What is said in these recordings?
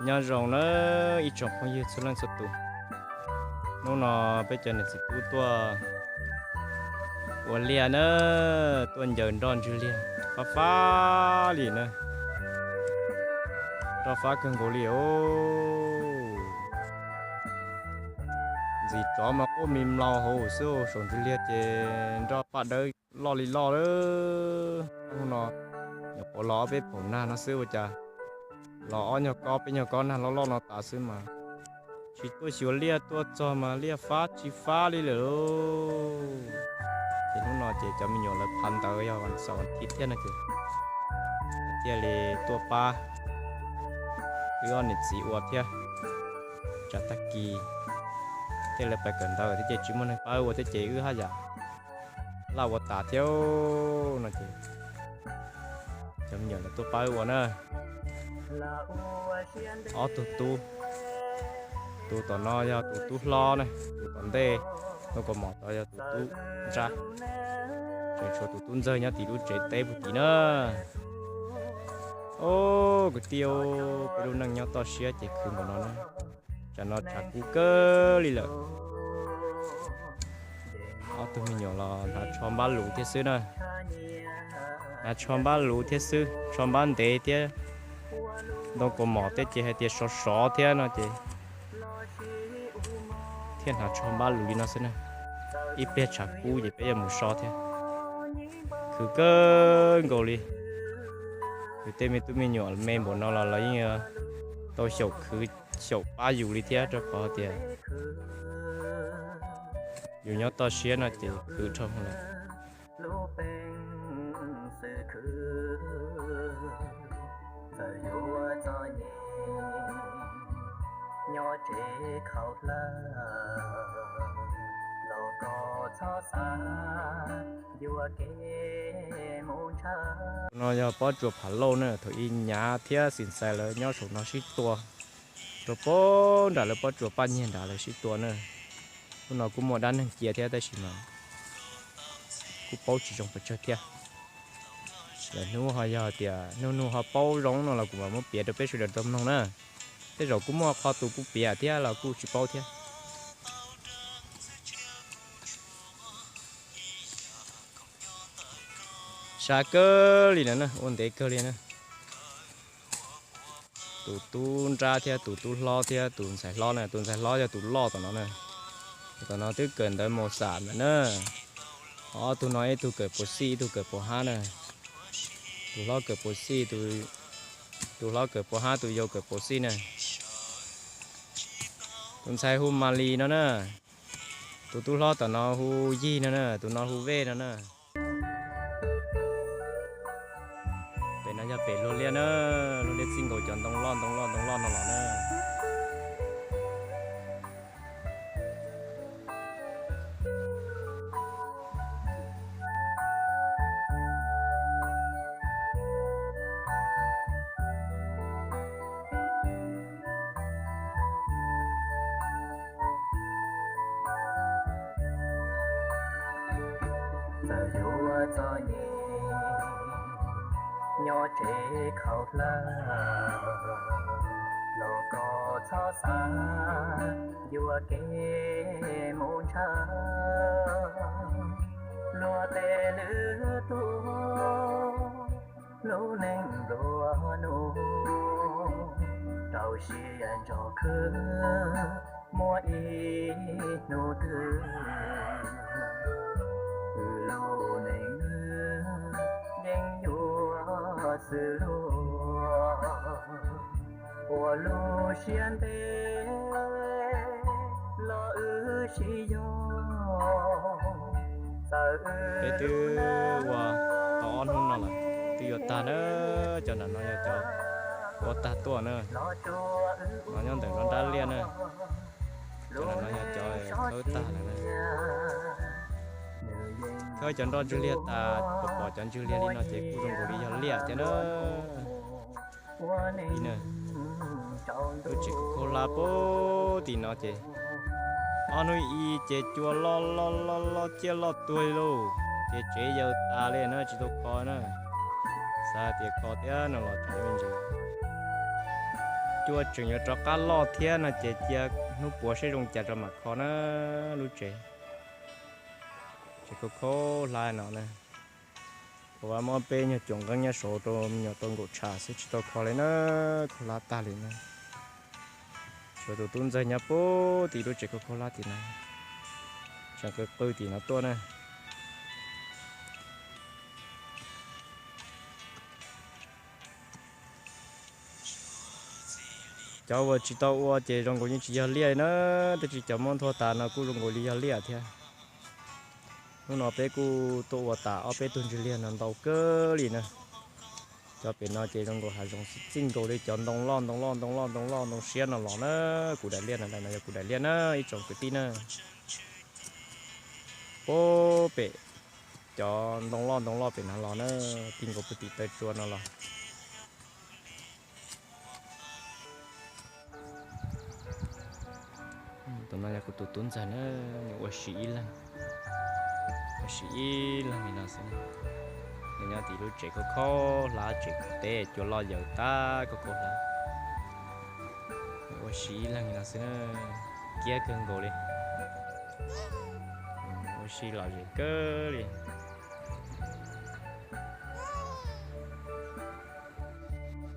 Nyob zoo na ib tsoom phooj ywg txhua leej txhua tus. Hnub no peb cov niam txiv tub tuaj ua liaj na, tuaj ncaws nroj ntswg liaj fab fab li na. Nroj fab kawg nkaus li os. Ntxim rov mas quaj mi mlaus hauv xwb, saum ntswg liaj ces nroj paj dawb loj li loj lawm. Hnub no nyuam qhuav los ob peb phaum nag no xwb ua cas los ob nyuag kob peb nyuag kob nag loj loj no tas xwb mas tsis tuaj xyuas liaj, tuaj txog mas liaj fab tsis fab li lawm. Ces hnub no ces cov me nyuam lawv phav ntawv yog vas xaum vas thiv thiab no ces thiaj li tuaj pab wb ob niam txiv ua thiab. Tsam tag kis thiaj li pais kawm ntawv thiab ces tsis muaj neeg pab wb ua thiab ces wb haj yam laj ua tas thiab no ces cov me nyuam lawv tuaj pab wb ua na. Ob tug tub, tus tom no yog tus tub hlob na, tus tom ntej ntoo kaus mom tod yog tus tub nrab. Tseem tshuav tus tub ntxawg nyob tim lub tsev teb puag tim na. Os kwv tij, peb lub neej nyob toj siab ces khwv npaum no na. Tsam no tshav kub kawg li lawm. Ob tug me nyuam los hnav tsho npab luv thiab xwb na. Hnav tsho npab luv thiab xwb, tsho npab ntev thiab. Ntoo kaus mom thiab ces hais tias sov sov thiab no ces thiaj hnav tsho npab luv li no xwb na. Ib pliag tshav kub ces peb yuav mus so thiab. Khwv kawg nkaus li. Yus tej me tub me nyuam me npaum no los los yeej tau xyaum khwv xyaum pab yus li thiab rau qhov tias yus nyob toj siab no ces khwv dhau lawm. No yog pob tsuas Pham Lauj na, thaum ub Nyav thiab Xim Xais lawv nyob saum no sib tua, rau pob nram lawv pob tsuas Paj Nyiag nrad lawv sib tua na. Hnub no kuj muaj dab neeg cia thiab tab sis mas kuj paub tsis zoo pes tsawg thiab. Lawm hnub ho yog tias hnub nug ho paub zoo no los kuv mam muab piav rau peb sawv daws tau mloog na. Tej zaum kuj muaj qhov tus kuj piav thiab los kuj tsis paub thiab. Sab kawg li no na, ua ntev kawg li na. Tus tub nrab thiab tus tub hlob thiab tus ntxhais hlob na, tus ntxhais hlob yog tus loj tom no na. Tom no twb kawm ntawv mus xam ntawm na. Ob tug no ib tug kawm puas xij ib tug kawm puas hab na. Tus hlob kawm puas xij, tus hlob kawm puas hab tus yau kawm puas xij na. Tus ntxhais hu Mas Lis no na. Tus tub hlob tom no hu Yig no na, tus no hu Vej no na. Pem no yog pem luag liaj na, luag liaj txij nkaus cov ntoo loj ntoo loj ntoo loj no los na. Txawm yuav txom nyem nyob tsev khaus hlab, los koj txhob xav yuam kev mus ntshaw. Luag tej lwm tus lub neej nplua nuj, rau siab nrog khwv muaj ib hnub twg, wb lub neej yeej yuav xwb luag. Ua lub siab ntev los wb sib yog, txawm wb peb twb ua tau ob hnub no lawm, twb yuav tag na. Cov nram no yog cov ua tag tuaj na, no nyob ntawm no nrab liaj na. Cov nram no yog cov khawb tag lawm na. Khawb cov nroj ntswg liaj tas, pom pom cov ntswg liaj li no ces kuj zoo nkaus li yog liaj thiab na. Ib na, lub tsev khaub hlab puag tim no ces ob hnub ib ces cua loj loj loj loj ciaj loj tuag li lauj, ces tsev yaws tas li na tsis tau kho na. Xav hais tias kho thiab no los tsam ib me ntsis. Cua tseem yuav rov qab loj thiab no ces cia hnub puav seb zoo cas rau mam kho na. Lub tsev, tsev khaub khaub hlab no na. Thaum ub muab peb nyuag cuam nqeeb nyob saud rau me nyuam tau nkaum tshav xwb tsis tau kho li na, khaub hlab tag li na. Tshuav tus tub ntxawg nyob puag tim lub tsev khaub khaub hlab tim no, tseem qw qw tim no tuaj na. Cov uas tsis tau ua ces zoo nkaus yeej tsis yog liaj na, twb tsis cov muab nthua tas no kuj zoo nkaus li yog liaj thiab. Hnub no peb kuj tuaj ua tas ob peb tug ntswg liaj no ntau kawg li na. Cov pem no ces zoo nkaus hav zoov xwb, txij nkaus li cov ntoo loj ntoo loj ntoo loj ntoo loj ntoo siab no los na. Kuv daim liaj no, daim no yog kuv daim liaj na ib tsoom kwv tij na. Puag pem cov ntoo loj ntoo loj pem no los na, txij nkaus puag tim taw tsua no los. Tus no yog kuv tus tub ntxawg na, nws ua si ib leeg, ua si ib leeg li no xwb. Nws nyob tim lub tsev khaub khaub hlab, tsev teb cua loj yaws tag khaub khaub hlab. Nws ua si ib leeg li no xwb na, kiab kawg nkaus li. Ua si lom zem kawg li.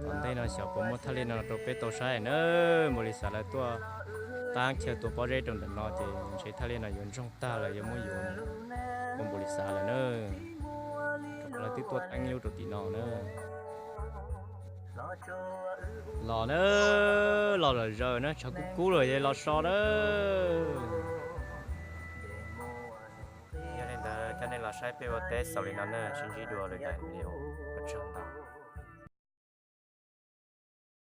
Tom ntej no xyov puas muaj thaj liaj no rau peb tau saib na. Npaum li xav lawv tuaj tab chaw tua pob zeb rau ntawm no ces ntshe thaj liaj no yuav ntsoog tag lawm yuav muab yuav mus ua npaum li xav lawm na. Rau qhov lawv twb tuaj teeb lub rau tim no na. Los na, los lawm zaws na, tshav kub kub lawm los so na. Yog li ntawd coj nej los saib peb ua teb xaus li no na, sib ntsib dua lwm daim video, ua tsaug ntau.